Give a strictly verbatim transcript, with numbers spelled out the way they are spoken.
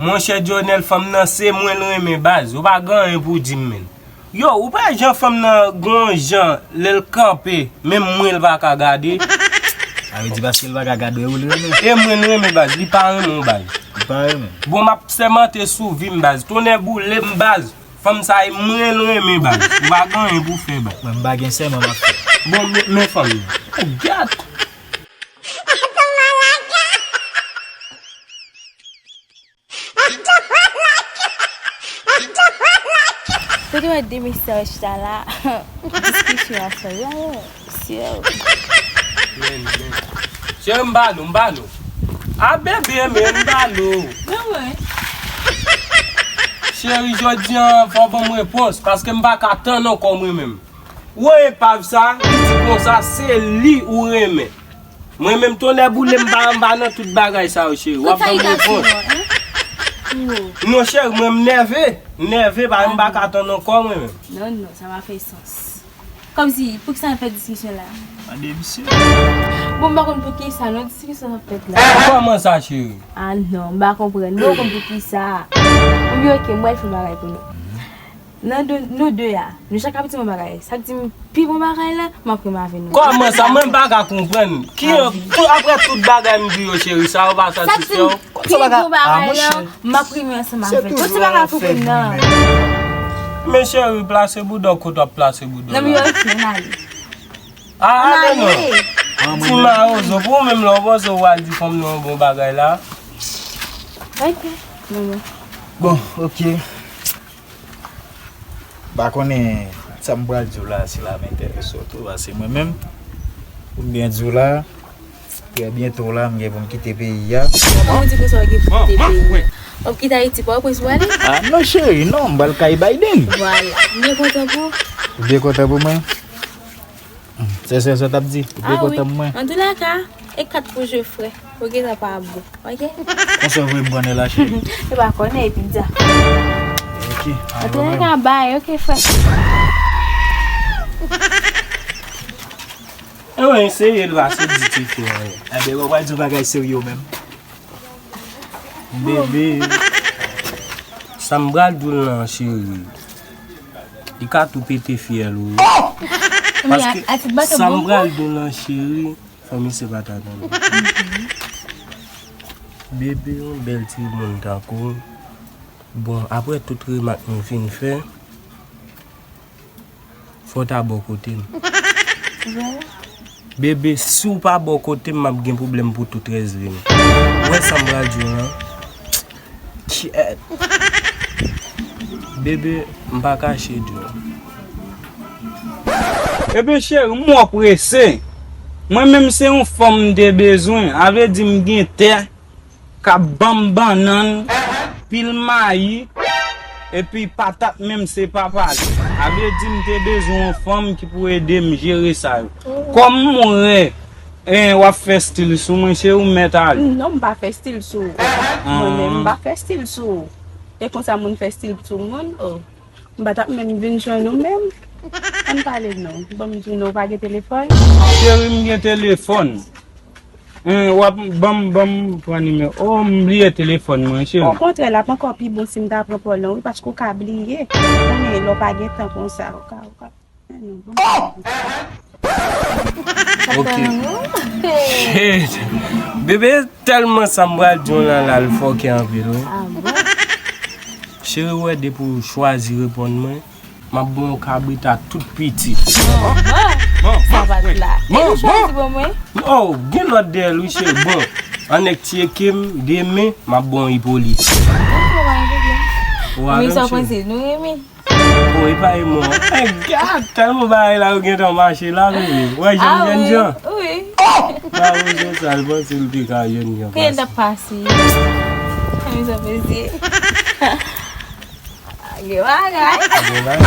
Monchè Dionel, fanm nan se mwen l renmen baz. Ou pa gen anyen pou w di m, menn. Yo, ou pa jan fanm nan gon jan lè l kanpe, menm mwen l pa ka gade. Sa vle di paske l pa ka gade w, l renmen. E mwen l renmen baz, li pa renmen w baz. Li pa renmen. Bon, m ap sèmante sou vi m baz. Tonnè boule m baz. Fanm sa e mwen l renmen baz. Ou pa gen anyen pou w fè baz. Mwen m pa gen sèman m ap fè. Bon, men, men fanm nan. Ou gad. Kote w wè de mesye yo chita la, diskisyon ap fè la, sye. Men, men. Cheri, m ba nou, m ba nou. A bebe, men m ba nou. Men wè. Cheri, jodi an, fò w ban m repons, paske m pa ka tann ankò mwen menm. Ou wè epav sa, li di konsa, se li ou renmen. Mwen menm tonnè boule m pa, m pa nan tout bagay sa yo, cheri. W ap ban m repons. Non, cheri, mwen m nève. M nève, pa, m pa ka tann ankò mwen menm. Non, non, sa pa fè sans. Kòmsi, poukisa n ap fè diskisyon la? Mande misye. Bon, m pa konn poukisa, non, diskisyon sa ap fèt la. Kòman sa, cheri? Ah non, m pa konprann. M pa konn poukisa. Oubyen, oke, m pral fè yon bagay pou nou. Nan de, nou de a, nou chak ap di yon bagay. Sa k di m pi bon bagay la, m ap renmen avè nou. Kòman sa? Mwen m pa ka konprann. Ki, tout, apre tout bagay m di yo, cheri, sa yo pa satisfè w? Pi bon bagay la, m ap renmen ansanm avè l. Tout se pa ka konprann nan. Men cheri, plase bouda w kot w ap plase bouda w la. Non, men yo, men ale. Ah, ale non. Ti mawozo, pou ou menm la, ou panse ou al di fanm nan yon bon bagay la? Ok, men bon. Bon, ok. M pa konnen sa m pral di w la, si l ap enterese w tou, paske mwen menm, pou m byen di w la, trè byento la, m gen pou m kite peyi a. Kòman w di konsa w gen pou w kite peyi a? W ap kite Ayiti Pòtoprens pou w ale? Ah, non, cheri, non, m pral kay Biden. Vwala. M byen kontan pou ou. Ou byen kontan pou mwen? Se sèl sa w t ap di? Ou byen kontan pou mwen? Antoulèka, e kat pou je frè. Ou gentan pa bon. Ok? Konsa vre m konnen la, cheri. E pa konnen, epi dja. Ok, antoulèka, bay, ok, frè. E mwen eseye l pa se di ti fi anyen. Enben, w ap di yon bagay serye w menm. Bebe, sa m pral di w lan, cheri, li ka tou pete fyèl ou. Paske sa m pral di w lan, cheri, fò misye pa ta tande. Bebe, yon bèl timoun tankou w. Bon, apre tout remak nou fin fè, fò w ta bò kote m. Bebe, si w pa bò kote m, m ap gen pwoblèm pou tout rès vi m. Ou wè sa m pral di w lan? Kyèt. Bebe, m pa kache di w. Ebyen, cheri, m wè w prese. Mwen menm, se yon fanm m te bezwen. A vle di, m gen tè k ap ban m bannann, pil mayi, epi patat menm se papa li. A vle di m te bezwen yon fanm ki pou ede m jere sa yo. Kòm mwen wè, eh, w ap fè stil sou mwen, cheri, ou mèt ale. Non, m pa fè stil sou ou. Mwen menm, m pa fè stil sou ou. E konsa moun fè stil sou moun? Oh. M pa t ap menm vin jwenn ou menm. Ann pale non. Ban m di w non, ou pa gen telefòn? Cheri, m gen telefòn. Hein, w ap ban m, ban m pran nimewo. Oh, m bliye telefòn mwen, cheri. Okontrè, l ap ankò pi bon si m ta pran pa w lan, wi, paske w ka bliye. Konnen lè w pa gen tan konsa, ou ka, ou ka. Ok. Shit. Bebe, tèlman sa m pral di w lan la, l fòkè anpil, wi. Ah bon? Cheri, w wè, depi w chwazi reponn mwen, m ap ba w yon kabrit ak tout pitit. Bon, bon. Sa pa t la. E nou chwazi ban mwen? Oh, gen lòt dèyè l, wi, cheri. Bon, an nèg tcheke m, demen, m ap ba w Ipolit. Bon, pa gen pwoblèm. Men sa w panse, nou renmen? Bon, e pa e mwen. Hey, gad, tèlman bagay la yo gentan mache la, bebe. Wè, jèn, jèn jan. Wi. Ba ou jan sa, l panse l te ka jèn jan. Kè n t ap pase. Kè n t ap pase. Gen bagay. Gen bagay.